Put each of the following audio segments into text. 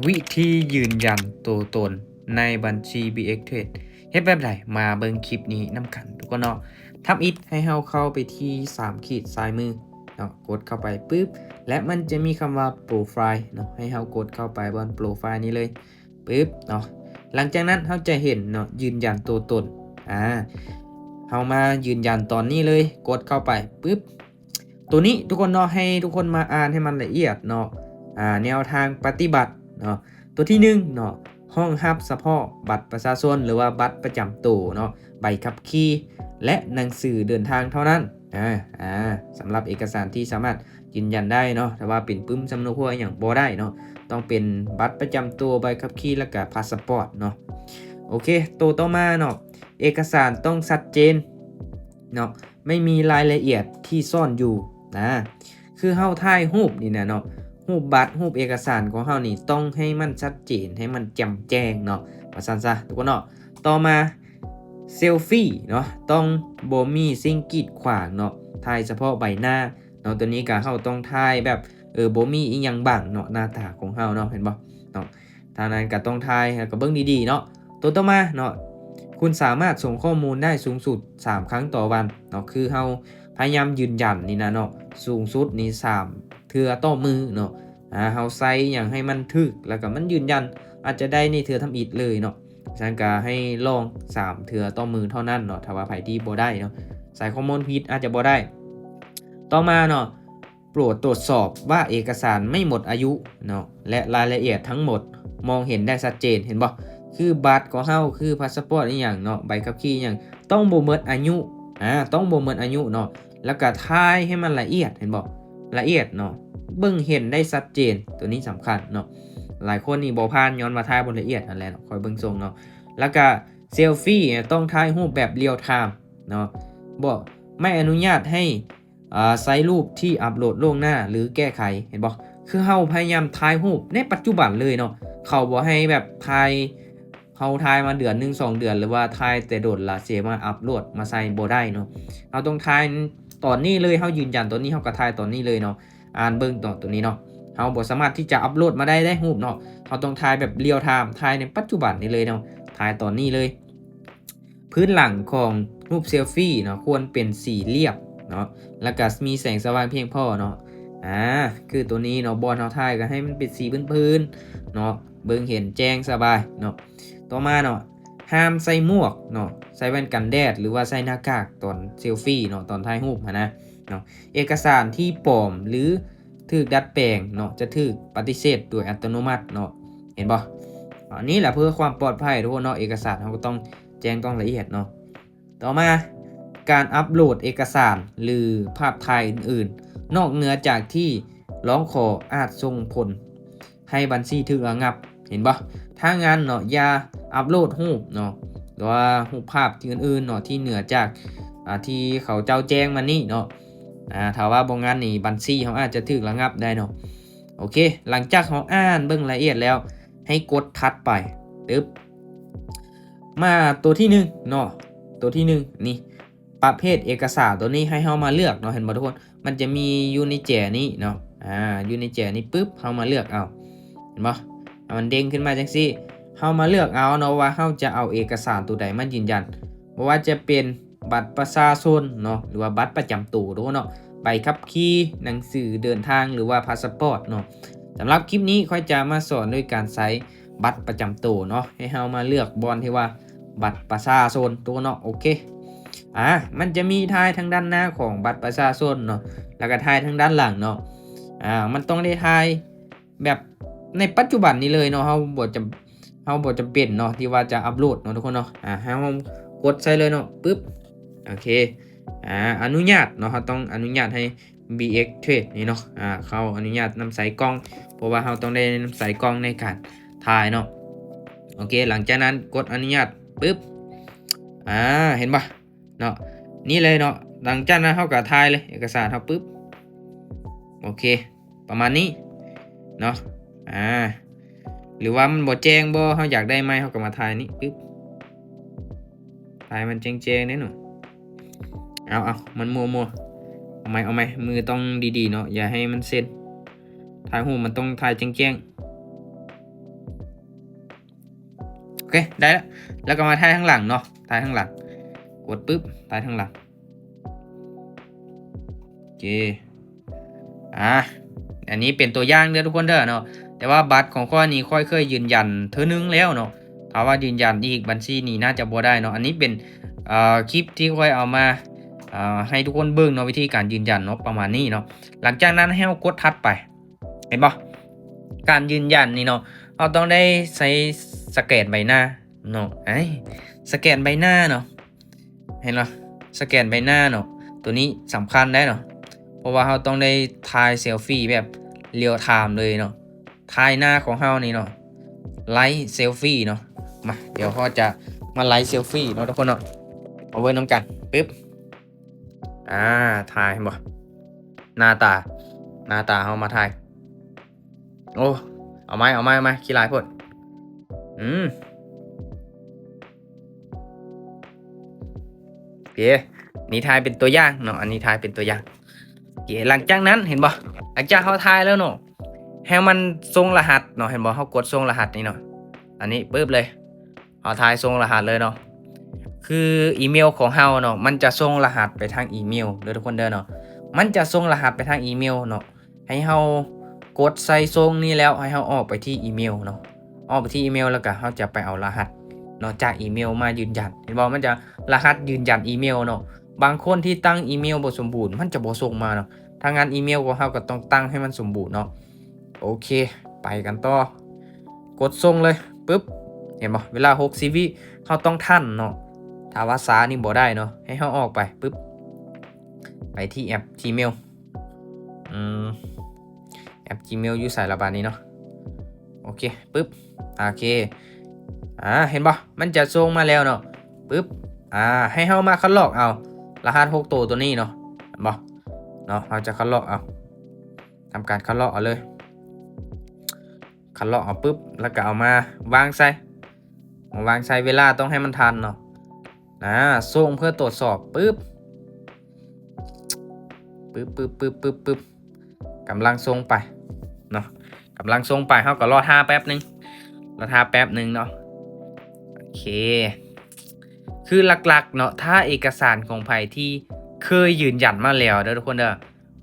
ວິທີຢືນຢັນໂຕຕົນໃນບັນຊີ ບີເອັກເທຣດ ເຮັດແບບໃດ? ມາເບິ່ງຄລິບນີ້ນຳກັນທຸກຄົນເນາະ. ທຳອິດໃຫ້ເຮົາເຂົ້າໄປທີ່ສາມຂີດຊ້າຍມືເນາະ, ກົດເຂົ້າໄປປຶບ ແລະ ມັນຈະມີຄຳວ່າໂປຣໄຟລ໌ເນາະ, ໃຫ້ເຮົາກົດເຂົ້າໄປບ່ອນໂປຣໄຟລ໌ນີ້ເລີຍປຶບເນາະ. ຫຼັງຈາກນັ້ນເຮົາຈະເຫັນເນາະ ຢືນຢັນໂຕຕົນ. ອາ ເຮົາມາຢືນຢັນຕອນນີ້ເລີຍ, ກົດເຂົ້າໄປປຶບ. ໂຕນີ້ທຸກຄົນເນາະ ໃຫ້ທຸກຄົນມາອ່ານໃຫ້ມັນລະອຽດເນາະ ອາ ແນວທາງປະຕິບັດເນາະ. ໂຕທີໜຶ່ງເນາະ ຮອງຮັບສະເພາະບັດປະຊາຊົນ ຫຼືວ່າບັດປະຈຳໂຕເນາະ, ໃບຂັບຂີ່ ແລະ ໜັງສືເດີນທາງເທົ່ານັ້ນ. ອາ ອາ ສຳລັບເອກະສານທີ່ສາມາດຢືນຢັນໄດ້ເນາະ, ຖ້າວ່າເປັນປຶ້ມສຳເນາຄົວຫຍັງບໍ່ໄດ້ເນາະ, ຕ້ອງເປັນບັດປະຈຳໂຕ, ໃບຂັບຂີ່ ແລ້ວກະພາສະປອດເນາະ. ໂອເຄ ໂຕຕໍ່ມາເນາະ ເອກະສານຕ້ອງຊັດເຈນເນາະ, ໄມ່ມີລາຍລະອຽດທີ່ຊ້ອນຢູ່ນະ. ຄືເຮົາຖ່າຍຮູບນີ້ນະເນາະ, ຮູບບັດ ຮູບເອກະສານຂອງເຮົານີ້ຕ້ອງໃຫ້ມັນຊັດເຈນ, ໃຫ້ມັນແຈ່ມແຈ້ງເນາະ, ວ່າຊັ້ນຊະທຸກຄົນເນາະ. ຕໍ່ມາ ເຊລຟີເນາະ, ຕ້ອງບໍ່ມີສິ່ງກີດຂວາງເນາະ, ຖ່າຍສະເພາະໃບໜ້າເນາະ. ໂຕນີ້ກະເຮົາຕ້ອງຖ່າຍແບບ ເອີ ບໍ່ມີອີ່ຫຍັງບັງເນາະ ໜ້າຕາຂອງເຮົາເນາະ, ເຫັນບໍ່ເນາະ? ທາງນັ້ນກະຕ້ອງຖ່າຍ ແລ້ວກະເບິ່ງດີໆເນາະ. ໂຕຕໍ່ມາເນາະ ຄຸນສາມາດສົ່ງຂໍ້ມູນໄດ້ສູງສຸດສາມຄັ້ງຕໍ່ວັນເນາະ, ຄືເຮົາພະຍາຍາມຢືນຢັນນີ້ນະເນາະ, ສູງສຸດນີ້ສາມເທື່ອຕໍ່ມື້ເນາະ. ອາ ເຮົາໃສ່ຫຍັງໃຫ້ມັນຖືກ ແລ້ວກະມັນຢືນຢັນ ອາດຈະໄດ້ໃນເທື່ອທຳອິດເລີຍເນາະ. ສະນັ້ນກະໃຫ້ລອງສາມເທື່ອຕໍ່ມື້ເທົ່ານັ້ນເນາະ, ຖ້າວ່າໃຜທີ່ບໍ່ໄດ້ເນາະ, ໃສ່ຂໍ້ມູນຜິດອາດຈະບໍ່ໄດ້. ຕໍ່ມາເນາະ ໂປດຕວດສອບວ່າເອກະສານໄມ່ໝົດອາຍຸເນາະ ແລະ ລາຍລະອຽດທັງໝົດມອງເຫັນໄດ້ຊັດເຈນ, ເຫັນບໍ່? ຄືບັດຂອງເຮົາ, ຄືພາສະປອດອີ່ຫຍັງເນາະ, ໃບຂັບຂີ່ອີ່ຫຍັງ ຕ້ອງບໍ່ໝົດອາຍຸ, ອາ ຕ້ອງບໍ່ໝົດອາຍຸເນາະ. ແລ້ວກະຖ່າຍໃຫ້ມັນລະອຽດ, ເຫັນບໍ່? ລະອຽດເນາະ, ເບິ່ງເຫັນໄດ້ຊັດເຈນ, ໂຕນີ້ສຳຄັນເນາະ. ຫຼາຍຄົນນີ້ບໍ່ຜ່ານ ຍ້ອນວ່າຖ່າຍບໍ່ລະອຽດຫັ້ນແຫຼະເນາະ, ຂ້ອຍເບິ່ງຊົງເນາະ. ແລ້ວກະເຊລຟີຕ້ອງຖ່າຍຮູບແບບລຽວທາມເນາະ, ບໍ່ ໄມ່ອະນຸຍາດໃຫ້ ອາ ໃຊ້ຮູບທີ່ອັບໂຫຼດລ່ວງໜ້າ ຫຼື ແກ້ໄຂ, ເຫັນບໍ່? ຄືເຮົາພະຍາຍາມຖ່າຍຮູບໃນປັດຈຸບັນເລີຍເນາະ, ເຂົາບໍ່ໃຫ້ແບບຖ່າຍ ເຮົາຖ່າຍມາເດືອນໜຶ່ງສອງເດືອນ ຫຼືວ່າຖ່າຍແຕ່ດົນລະ ຊິມາອັບໂຫຼດມາໃສ່ບໍ່ໄດ້ເນາະ. ເຮົາຕ້ອງຖ່າຍຕອນນີ້ເລີຍ, ເຮົາຢືນຢັນຕອນນີ້ ເຮົາກະຖ່າຍຕອນນີ້ເລີຍເນາະ. ອ່ານເບິ່ງເນາະ ໂຕນີ້ເນາະ, ເຮົາບໍ່ສາມາດທີ່ຈະອັບໂຫຼດມາໄດ້ເດ້ ຮູບເນາະ, ເຮົາຕ້ອງຖ່າຍແບບລຽວທາມ, ຖ່າຍໃນປັດຈຸບັນນີ້ເລີຍເນາະ, ຖ່າຍຕອນນີ້ເລີຍ. ພື້ນຫຼັງຂອງຮູບເຊລຟີເນາະ ຄວນເປັນສີ່ຫຼ່ຽມເນາະ ແລ້ວກະມີແສງສະຫວ່າງພຽງພໍເນາະ. ອາ ຄືໂຕນີ້ເນາະ ບ່ອນເຮົາຖ່າຍກະໃຫ້ມັນເປັນສີພື້ນໆເນາະ, ເບິ່ງເຫັນແຈ້ງສະບາຍເນາະ. ຕໍ່ມາເນາະ ຫ້າມໃສ່ໝວກເນາະ, ໃສ່ແວ່ນກັນແດດ ຫຼືວ່າໃສ່ໜ້າກາກຕອນເຊລຟີເນາະ, ຕອນຖ່າຍຮູບຫັ້ນນະເນາະ. ເອກະສານທີ່ປອມ ຫຼື ຖືກດັດແປງເນາະ ຈະຖືກປະຕິເສດໂດຍອັດຕະໂນມັດເນາະ, ເຫັນບໍ່? ອັນນີ້ລະເພື່ອຄວາມປອດໄພທຸກຄົນເນາະ, ເອກະສານເຮົາກະຕ້ອງແຈ້ງ ຕ້ອງລະອຽດເນາະ. ຕໍ່ມາ ການອັບໂຫຼດເອກະສານ ຫຼື ພາບຖ່າຍອື່ນໆ ນອກເໜືອຈາກທີ່ຮ້ອງຂໍ ອາດສົ່ງຜົນໃຫ້ບັນຊີຖືກລະງັບ, ເຫັນບໍ່? ຖ້າງານເນາະ ຢ່າອັບໂຫຼດຮູບເນາະ ຫຼືວ່າຮູບພາບທີ່ອື່ນໆເນາະ ທີ່ເໜືອຈາກ ອາ ທີ່ເຂົາເຈົ້າແຈ້ງມານີ້ເນາະ. ອາ ຖ້າວ່າບໍ່ງານນີ້ ບັນຊີເຮົາອາດຈະຖືກລະງັບໄດ້ເນາະ. ໂອເຄ ຫຼັງຈາກເຮົາອ່ານເບິ່ງລະອຽດແລ້ວ ໃຫ້ກົດຖັດໄປ ຕຶບ ມາໂຕທີໜຶ່ງເນາະ, ໂຕທີໜຶ່ງນີ້ ປະເພດເອກະສານໂຕນີ້ໃຫ້ເຮົາມາເລືອກເນາະ, ເຫັນບໍ່ທຸກຄົນ? ມັນຈະມີຢູ່ໃນແຈນີ້ເນາະ, ອາ ຢູ່ໃນແຈນີ້ປຶບ ເຮົາມາເລືອກເອົາ, ເຫັນບໍ່? ມັນເດ້ງຂຶ້ນມາຈັ່ງຊີ້, ເຮົາມາເລືອກເອົາເນາະວ່າເຮົາຈະເອົາເອກະສານໂຕໃດມາຢືນຢັນ, ບໍ່ວ່າຈະເປັນ ບັດປະຊາຊົນເນາະ ຫຼືວ່າບັດປະຈຳໂຕເນາະ, ໃບຂັບຂີ່, ໜັງສືເດີນທາງ ຫຼືວ່າພາສະປອດເນາະ. ສຳລັບຄລິບນີ້ຂ້ອຍຈະມາສອນໂດຍການໃຊ້ບັດປະຈຳໂຕເນາະ, ໃຫ້ເຮົາມາເລືອກບ່ອນທີ່ວ່າບັດປະຊາຊົນໂຕເນາະ. ໂອເຄ ອາ ມັນຈະມີຖ່າຍທາງດ້ານໜ້າຂອງບັດປະຊາຊົນເນາະ ແລ້ວກະຖ່າຍທາງດ້ານຫຼັງເນາະ. ອາ ມັນຕ້ອງໄດ້ຖ່າຍ ແບບໃນປັດຈຸບັນນີ້ເລີຍເນາະ, ເຮົາບໍ່ຈຳ ເຮົາບໍ່ຈຳເປັນເນາະ ທີ່ວ່າຈະອັບໂຫຼດເນາະທຸກຄົນເນາະ. ອາ ໃຫ້ເຮົາກົດໃສ່ເລີຍເນາະ ປຶບ ໂອເຄ ອາ ອະນຸຍາດເນາະ, ເຮົາຕ້ອງອະນຸຍາດໃຫ້ ບີເອັກເທຣດ ນີ້ເນາະ ອາ ເຂົາອະນຸຍາດນຳໃຊ້ກ້ອງ ເພາະວ່າເຮົາຕ້ອງໄດ້ນຳໃຊ້ກ້ອງໃນການຖ່າຍເນາະ. ໂອເຄ ຫຼັງຈາກນັ້ນກົດອະນຸຍາດ ປຶບ ອາ ເຫັນບໍ່? ເນາະ ນີ້ເລີຍເນາະ. ຫຼັງຈາກນັ້ນເຮົາກະຖ່າຍເລີຍ ເອກະສານເຮົາ ປຶບ ໂອເຄ ປະມານນີ້ເນາະ. ອາ ຫຼືວ່າມັນບໍ່ແຈ້ງບໍ່ ເຮົາຢາກໄດ້ໃໝ່ ເຮົາກະມາຖ່າຍນີ້ ປຶບ ຖ່າຍມັນແຈ້ງໆເດ້ໜູ. ເອົາ ເອົາ ມັນມົວໆ ເອົາໃໝ່ ເອົາໃໝ່. ມືຕ້ອງດີໆເນາະ ຢ່າໃຫ້ມັນເສັ້ນ, ຖ່າຍຮູບມັນຕ້ອງຖ່າຍແຈ້ງ ເຄ ໄດ້ລະ ແລ້ວກໍມາຖ່າຍທາງຫຼັງເນາະ ຖ່າຍທາງຫຼັງ ກົດປຶບ ຖ່າຍທາງຫຼັງ ໂອເຄ ອາ ອັນນີ້ເປັນຕົວຢ່າງເດີທຸກຄົນເດີເນາະ ແຕ່ວ່າບັດຂອງຂ້ອຍນີ້ ຂ້ອຍເຄີຍຢືນຢັນເທື່ອໜຶ່ງແລ້ວເນາະ ຖ້າວ່າຢືນຢັນອີກ ບັນຊີນີ້ໜ້າຈະບໍ່ໄດ້ເນາະ ອັນນີ້ເປັນ ເອີ ຄລິບທີ່ຂ້ອຍເອົາມາ ເອີ ໃຫ້ທຸກຄົນເບິ່ງເນາະ ວິທີການຢືນຢັນເນາະ ປະມານນີ້ເນາະ ຫຼັງຈາກນັ້ນໃຫ້ເຮົາກົດຖັດໄປ ເຫັນບໍ່ ການຢືນຢັນນີ້ເນາະ ເຮົາຕ້ອງໄດ້ໃຊ້ສະແກນໃບໜ້າເນາະ ໄອ້ ສະແກນໃບໜ້າເນາະ ເຫັນບໍ່ ສະແກນໃບໜ້າເນາະ ໂຕນີ້ສຳຄັນໄດ໋ເນາະ ເພາະວ່າເຮົາຕ້ອງໄດ້ຖ່າຍເຊລຟີແບບລຽວທາມເລີຍເນາະ ຖ່າຍໜ້າຂອງເຮົານີ້ເນາະ ໄລເຊລຟີເນາະ ມາ ດຽວເຮົາຈະມາໄລເຊລຟີເນາະທຸກຄົນເນາະ ມາເບິ່ງນຳກັນ ປຶບ ອາ ຖ່າຍ ເຫັນບໍ່ ໜ້າຕາ ໜ້າຕາເຮົາມາຖ່າຍ ໂອ້ ເອົາໃໝ່ ເອົາໃໝ່ ເອົາໃໝ່ ຂີ້ຫຼາຍໂພດ ອືມ ໂອເຄ ນີ້ຖ່າຍເປັນຕົວຢ່າງເນາະ ອັນນີ້ຖ່າຍເປັນຕົວຢ່າງ ໂອເຄ ຫຼັງຈາກນັ້ນ ເຫັນບໍ່ ຫຼັງຈາກເຮົາຖ່າຍແລ້ວເນາະ ໃຫ້ມັນສົ່ງລະຫັດເນາະ ເຫັນບໍ່ ເຮົາກົດສົ່ງລະຫັດນີ້ເນາະ ອັນນີ້ປຶບເລີຍ ເຮົາຖ່າຍສົ່ງລະຫັດເລີຍເນາະ ຄືອີເມວຂອງເຮົາເນາະ ມັນຈະສົ່ງລະຫັດໄປທາງອີເມວເດີທຸກຄົນເດີເນາະ ມັນຈະສົ່ງລະຫັດໄປທາງອີເມວເນາະ ໃຫ້ເຮົາກົດໃສ່ຊ່ອງນີ້ແລ້ວ ໃຫ້ເຮົາອອກໄປທີ່ອີເມວເນາະ ອອກໄປທີ່ອີເມວ ແລ້ວກະເຮົາຈະໄປເອົາລະຫັດເນາະ ຈາກອີເມວມາຢືນຢັນ ເຫັນບໍ່ ມັນຈະລະຫັດຢືນຢັນອີເມວເນາະ ບາງຄົນທີ່ຕັ້ງອີເມວບໍ່ສົມບູນ ມັນຈະບໍ່ສົ່ງມາເນາະ ຖ້າງານອີເມວຂອງເຮົາກໍຕ້ອງຕັ້ງໃຫ້ມັນສົມບູນເນາະ ໂອເຄ ໄປກັນຕໍ່ ກົດສົ່ງເລີຍ ປຶບ ເຫັນບໍ່ ເວລາຫົກສິບວິ ເຮົາຕ້ອງທັນເນາະ ຖ້າວ່າຊ້ານີ້ບໍ່ໄດ້ເນາະ ໃຫ້ເຮົາອອກໄປ ປຶບ ໄປທີ່ແອັບ Gmail ອືມ ແອັບ Gmail ຢູ່ໃສລະບາດນີ້ເນາະ ໂອເຄ ປຶບ ໂອເຄ ອາ ເຫັນບໍ່ ມັນຈະສົ່ງມາແລ້ວເນາະ ປຶບ ອາ ໃຫ້ເຮົາມາຄັດລອກເອົາ ລະຫັດຫົກໂຕໂຕນີ້ເນາະ ເຫັນບໍ່ ເນາະ ເຮົາຈະຄັດລອກເອົາ ທຳການຄັດລອກເອົາເລີຍ ຄັດລອກເອົາປຶບ ແລ້ວກໍເອົາມາວາງໃສ່ ມາວາງໃສ່ ເວລາຕ້ອງໃຫ້ມັນທັນເນາະ ອາ ສົ່ງເພື່ອກວດສອບ ປຶບ ປຶບ ປຶບ ປຶບ ປຶບ ກຳລັງສົ່ງໄປເນາະ ກຳລັງສົ່ງໄປ ເຮົາກໍລໍຖ້າແປັບໜຶ່ງ ລໍຖ້າແປັບໜຶ່ງເນາະ ໂອເຄ ຄືຫຼັກໆເນາະ ຖ້າເອກະສານຂອງໃຜທີ່ເຄີຍຢືນຢັນມາແລ້ວເດີທຸກຄົນເດີ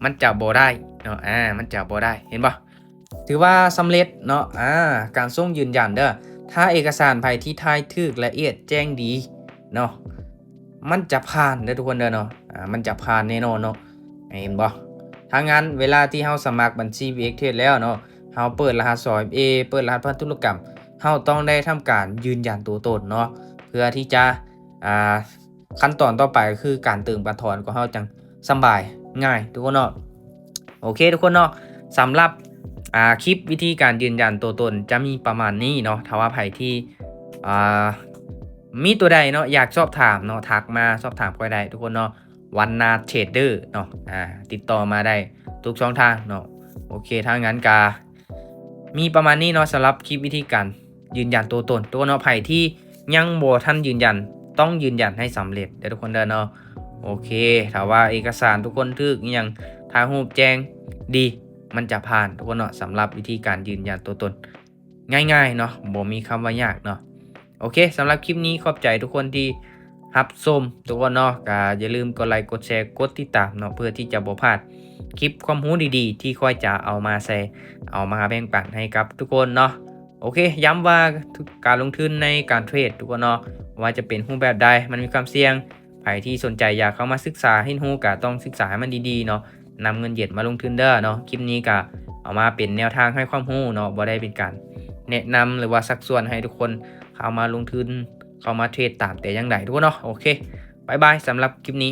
ມັນຈະບໍ່ໄດ້ເນາະ ອາ ມັນຈະບໍ່ໄດ້ ເຫັນບໍ່ ຖືວ່າສຳເລັດເນາະ ອາ ການສົ່ງຢືນຢັນເດີ ຖ້າເອກະສານໃຜທີ່ຖ່າຍຖືກ ລະອຽດແຈ້ງດີເນາະ ມັນຈະຜ່ານເດີທຸກຄົນເດີເນາະ ອາ ມັນຈະຜ່ານແນ່ນອນເນາະ ເຫັນບໍ່ ຖ້າງານເວລາທີ່ເຮົາສະໝັກບັນຊີ VXTrade ແລ້ວເນາະ ເຮົາເປີດລະຫັດ ສອງເອັຟເອ ເປີດລະຫັດຜ່ານທຸລະກຳ ເຮົາຕ້ອງໄດ້ທຳການຢືນຢັນຕົວຕົນເນາະ ເພື່ອທີ່ຈະ ອາ ຂັ້ນຕອນຕໍ່ໄປກໍຄືການເຕີມການຖອນຂອງເຮົາຈັ່ງສະບາຍງ່າຍທຸກຄົນເນາະ ໂອເຄທຸກຄົນເນາະ ສຳລັບ ອາ ຄລິບວິທີການຢືນຢັນຕົວຕົນຈະມີປະມານນີ້ເນາະ ຖ້າວ່າໃຜທີ່ ອາ ມີຕົວໃດເນາະ ຢາກສອບຖາມເນາະ ທັກມາສອບຖາມຂ້ອຍໄດ້ທຸກຄົນເນາະ ວັນນາເທຣດເດີເນາະ ອາ ຕິດຕໍ່ມາໄດ້ທຸກຊ່ອງທາງເນາະ ໂອເຄ ຖ້າງານກະ ມີປະມານນີ້ເນາະ ສຳລັບຄລິບວິທີການຢືນຢັນຕົວຕົນ ຕົວເນາະ ໃຜທີ່ຍັງບໍ່ທັນຢືນຢັນ ຕ້ອງຢືນຢັນໃຫ້ສຳເລັດເດີທຸກຄົນເດີເນາະ ໂອເຄ ຖ້າວ່າເອກະສານທຸກຄົນຖືກອີ່ຫຍັງ ຖ້າຮູບແຈ້ງດີ ມັນຈະຜ່ານທຸກຄົນເນາະ ສຳລັບວິທີການຢືນຢັນຕົວຕົນ ງ່າຍໆເນາະ ບໍ່ມີຄຳວ່າຍາກເນາະ ໂອເຄ ສຳລັບຄລິບນີ້ຂອບໃຈທຸກຄົນທີ່ຮັບຊົມທຸກຄົນເນາະ ກະຢ່າລືມກົດໄລ ກົດແຊ ກົດຕິດຕາມເນາະ ເພື່ອທີ່ຈະບໍ່ພາດຄລິບຄວາມຮູ້ດີໆ ທີ່ຂ້ອຍຈະເອົາມາແຊ ເອົາມາແບ່ງປັນໃຫ້ກັບທຸກຄົນເນາະ ໂອເຄ ຢ້ຳວ່າການລົງທຶນໃນການເທຣດທຸກຄົນເນາະ ບໍ່ວ່າຈະເປັນຮູບແບບໃດ ມັນມີຄວາມສ່ຽງ ໃຜທີ່ສົນໃຈຢາກເຂົ້າມາສຶກສາຮຽນຮູ້ ກະຕ້ອງສຶກສາໃຫ້ມັນດີໆເນາະ ນຳເງິນເຢັນມາລົງທຶນເດີເນາະ ຄລິບນີ້ກະເອົາມາເປັນແນວທາງໃຫ້ຄວາມຮູ້ເນາະ ບໍ່ໄດ້ເປັນການແນະນຳ ຫຼືວ່າຊັກຊວນໃຫ້ທຸກຄົນເຂົ້າມາລົງທຶນ ເຂົ້າມາເທຣດຕາມແຕ່ຢ່າງໃດທຸກຄົນເນາະ ໂອເຄ ບາຍບາຍ ສຳລັບຄລິບນີ້.